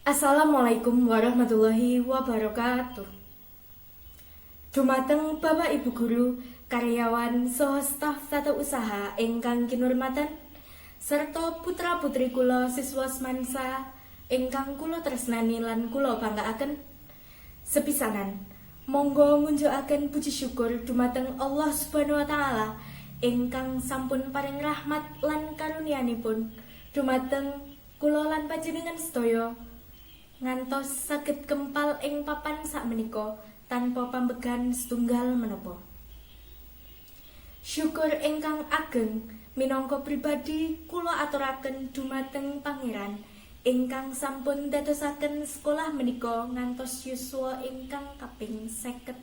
Assalamualaikum warahmatullahi wabarakatuh. Dumateng Bapak Ibu guru, karyawan saha staf tata usaha ingkang kinurmatan, serta putra-putri kula siswa Smansa ingkang kula tresnani lan kula banggaaken. Sepisanan, monggo ngunjukaken puji syukur dumateng Allah Subhanahu wa Taala ingkang sampun paring rahmat lan karunianipun dumateng kula lan panjenengan sedaya ngantos saged kempal ing papan sakmenika tanpa pambegan setunggal menapa. Syukur ingkang ageng minangka pribadi kula aturaken dumateng Pangeran ingkang sampun dadosaken sekolah menika ngantos yuswa ingkang kaping 59.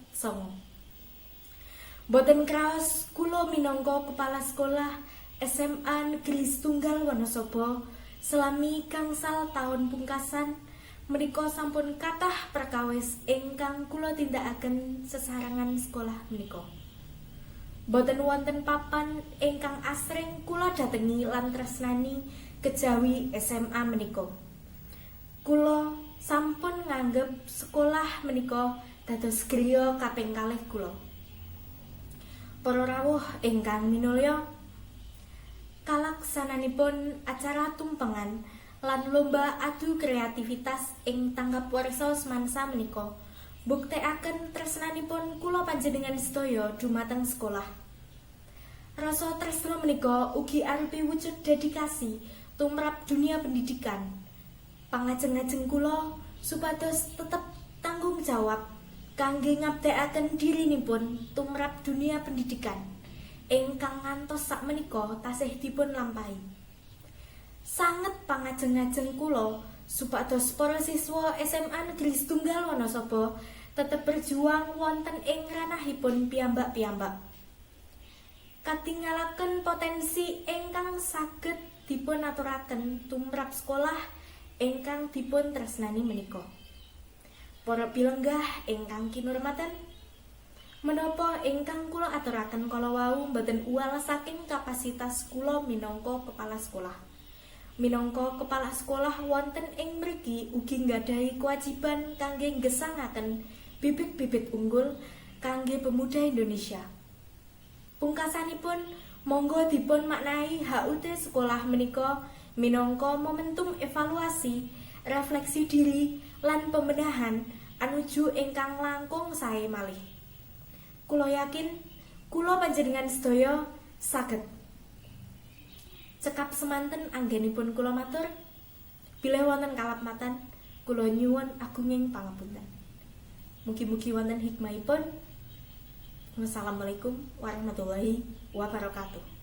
Boten kraos, kula minangka kepala sekolah SMA Negeri Setunggal Wonosobo selami gangsal taun pungkasan menika sampun kathah perkawis ingkang kula tindakaken sesarengan sekolah menika. Boten wonten papan ingkang asring kula datengi lan tresnani kejawi SMA menika. Kula sampun nganggep sekolah menika dados griya kaping kalih kula. Para rawuh ingkang minulya, kalaksananipun acara tumpengan lan lomba adu kreativitas ing tanggap warsa Smansa menika buktekaken tresnanipun kula panjenengan sedaya dumateng sekolah. Rasa tresna menika ugi arupi wujud dedikasi tumrap dunia pendidikan. Pangajeng-ajeng kula supados tetep tanggung jawab kangge ngabdekaken dirinipun tumrap dunia pendidikan ingkang ngantos sakmenika tasih dipun lampahi. Sanget pangajeng-ajeng kula supados para siswa SMA Negeri Setunggal Wonosobo tetep berjuang wonten ing ranahipun piyambak-piyambak. Katingalaken potensi ingkang saged dipun aturaken tumrap sekolah ingkang dipun tresnani menika. Para pilenggah ingkang kinurmatan, menapa ingkang kula aturaken kala wau boten uwal saking kapasitas kula minangka kepala sekolah. Minangka kepala sekolah wonten ing mriki ugi nggadahi kewajiban kangge nggesangaken bibit-bibit unggul kangge pemuda Indonesia. Pungkasanipun, monggo dipun maknai HUT sekolah menika minangka momentum evaluasi, refleksi diri lan pembenahan anuju ingkang langkung sae malih. Kula yakin kula panjenengan sedaya saged. Cekap semanten anggenipun kula matur. Bilih wonten kalepatan, kula nyuwun agunging pangapunten. Mugi-mugi wonten hikmahipun. Wassalamualaikum warahmatullahi wabarakatuh.